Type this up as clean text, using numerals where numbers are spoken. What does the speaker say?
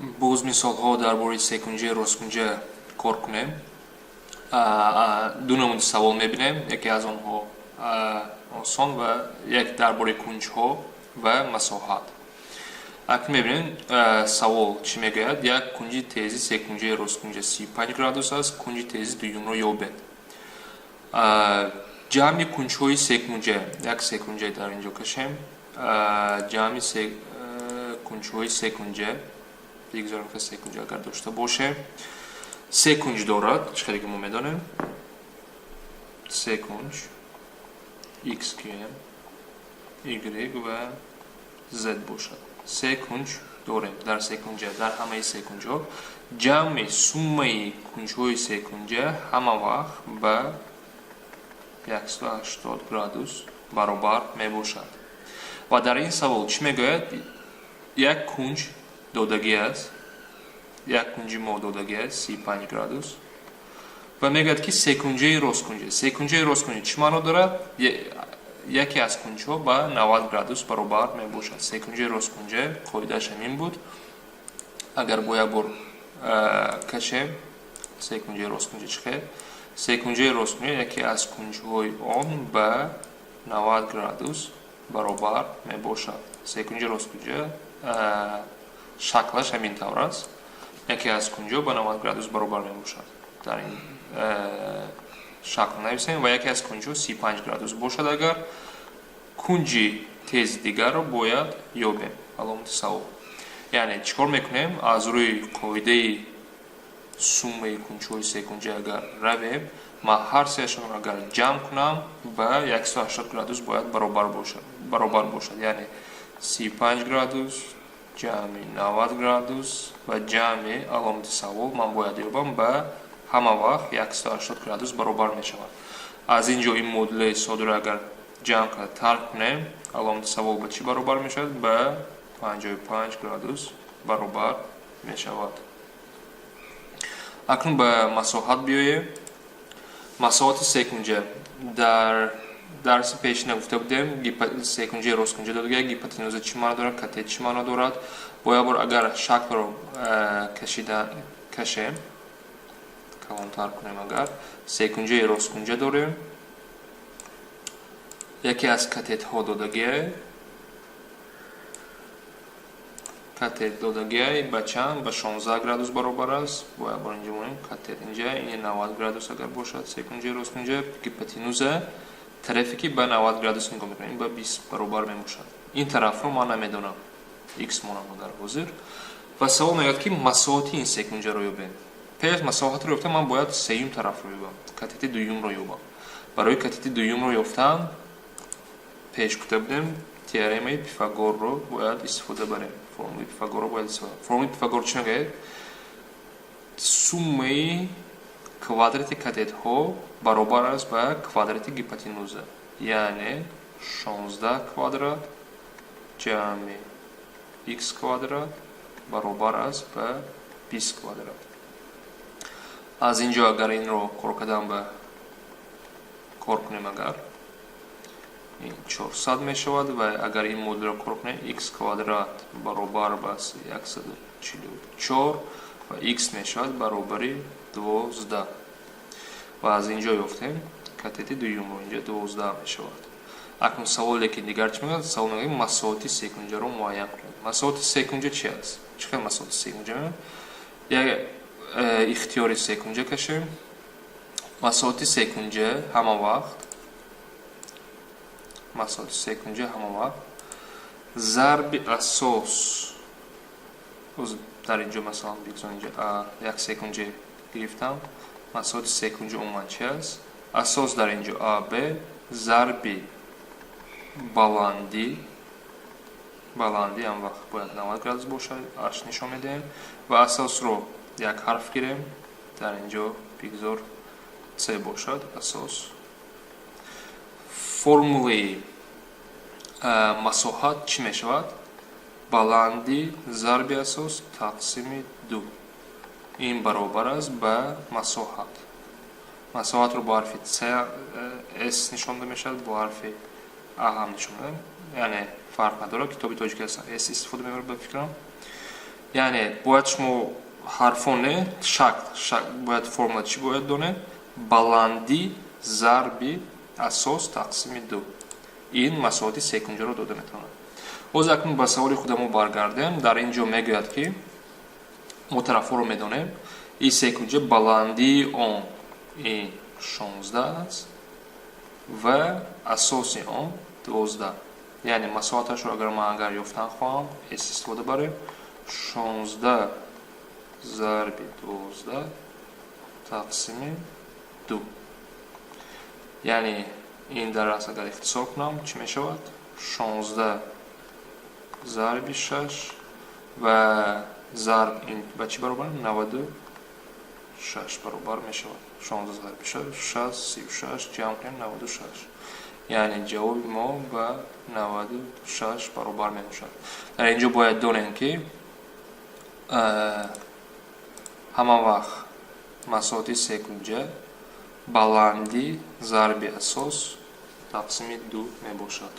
Боз мисолҳо дар бораи секунҷаи росткунҷа кор кунем. Ду намуди савол мебинем, яке аз онҳо осон ва як дар бораи кунҷҳо ва масоҳат. Акнун мебинем, савол чӣ мегӯяд: як кунҷи тези секунҷаи росткунҷа 35 градус аст, кунҷи тези дуюмро ёбед. Ҷамъи кунҷҳои секунҷа, як секунҷа дар инҷо кашем, ҷамъи кунҷҳои секунҷа бигзорем, ки секунҷа агар дошта бошем, се кунҷ дорад, чӣ хеле ки мо медонем, се кунҷ x, q, y ва z бошад. Се кунҷ дорем дар секунҷа. Дар ҳамаи секунҷҳо ҷамъи суммаи кунҷҳои секунҷа ҳама вақт ба 180 градус баробар мебошад. Ва дар ин савол чӣ мегӯяд? Як кунҷ додагӣ аст, як кунҷи мо додагӣ аст, 35 градус, ва мегӯяд, ки секунҷаи росткунҷа. Секунҷаи росткунҷа чӣ маъно дорад? Яке аз кунҷҳо ба 90 градус баробар мебошад. Секунҷаи росткунҷа қоидааш ҳамин буд. Агар бо як бор кашем, секунҷаи росткунҷа чӣ хел? Секунҷаи росткунҷа яке аз кунҷҳои он ба 90 градус баробар мебошад. Секунҷаи росткунҷа шаклаш ҳамин тавр аст, яке аз кунҷҳо ба 90 градус баробар мебошад. Дар ин шакл нависем ва яке аз кунҷҳо 35 градус бошад агар, кунҷи тези дигарро бояд ёбем, аломати савол. Яъне чӣ кор мекунем? Аз рӯи қоидаи суммаи кунҷҳои секунҷа агар равем, ман ҳар сеашонро агар ҷамъ кунам, ба 180 градус бояд баробар бошад. Яъне 35 градус ҷамъи 90 градус ва ҷамъи аломати савол ман бояд ёбам, ба ҳама вақт 180 градус баробар мешавад. Аз ин ҷо ин модулаи содиро агар ҷамъ карда тарк кунем, аломати савол ба чӣ баробар мешавад? Ба 55 градус баробар мешавад. Акнун ба масоҳат биёем. Масоҳати секунҷа дар дарси пешина гуфта будем, секунҷаи росткунҷа додага, гипотенуза чӣ маъно дорад, катет чӣ маъно дорад. Бо як бор агар шаклро кашида кашем, калонтар кунем, агар секунҷаи росткунҷа дорем, яке аз катетҳо додагиай, катет додагиай ба чанд? Ба 16 градус баробар аст. Бо як бор инҷо монем катет инҷа, ин 90 градус агар бошад, секунҷаи росткунҷа, гипотенуза тарафе ки ба 90 градус нигоҳ мекунем, ба 20 баробар мебошад. Ин тарафро ман намедонам, x монам дар ҳозир. Ва савол мегӯяд, ки масоҳати ин секунҷаро ёбем. Пеш аз масоҳатро ёфтан ман бояд сеюм тарафро ёбам, катети дуюмро ёбам. Барои катети дуюмро ёфтан, пеш гуфта будем, теоремаи Пифагорро бояд истифода барем, формулаи Пифагорро бояд истифода. Формулаи Пифагор чӣ мегӯяд? Суммаи квадрати катетҳо баробар аст ба квадрати гипотенуза, яъне 16 квадрат ҷамъи x квадрат баробар аст ба 20 квадрат. Аз ин ҷо агар инро кор кардан ба кор кунем, агар ин 400 мешавад ва агар ин модулро кор кунем, x квадрат баробар ба 144 ва x мешавад баробари 12. Ва аз ин ҷо ёфтем катети дуюмро, инҷа 12 мешавад. Акнун саволе ки дигар чӣ мегӯяд? Савол мегӯяд, масоҳати секунҷаро муайян кунед. Масоҳати секунҷа чи аст? Чӣ хел масоҳати секунҷа? Як ихтиёри секунҷа кашем. Масоҳати секунҷа ҳама вақт, масоҳати секунҷа ҳама вақт зарби асос. Дар инҷо масалан бигзор инҷа як секунҷа гирифтам. Масоҳати секунҷа умуман чи аст? Асос дар инҷо аб зарби баландӣ. Баландӣ ҳам вақт бояд 90 градус бошад, h нишон медиҳем ва асосро як ҳарф гирем, дар инҷо бигзор c бошад асос. Формулаи масоҳат чӣ мешавад? Баландӣ зарби асос тақсими ду. Ин баробар аст ба масоҳат. Масоҳатро бо ҳарфи c с нишонда мешавад, бо ҳарфи а ҳам нишон, яъне фарқ надорад. Китоби тоҷики с истифода мебарад, ба фикрам. Яъне бояд шумо ҳарфо не, шакл, бояд формула чӣ бояд донед? Баландӣ зарби асос тақсими ду. Ин масоҳати секунҷаро дода метавонад. Боз акнун ба саволи худамо баргардем. Дар ин ҷо мегӯяд, ки мо тарафҳоро медонем. Ин секунҷа, баландии он ин 16 аст ва асоси он 12. Яъне масоҳаташро агар ман агар ёфтан хоҳам, с истифода барем: 16 зарби 12 тақсими ду. Яъне ин дар асл, агар ихтисор кунам, чӣ мешавад? 16 зарби шаш ва зарб ин ба чӣ баробар? 96 баробар мешавад. 16 зарби шаш, шаст, 36, ҷамъ кунем, 96. Яъне ҷавоби мо ба 96 баробар мебошад. Дар ин ҷо бояд донем, ки ҳама вақт масоҳати секунҷа баландӣ зарби асос тақсими ду мебошад.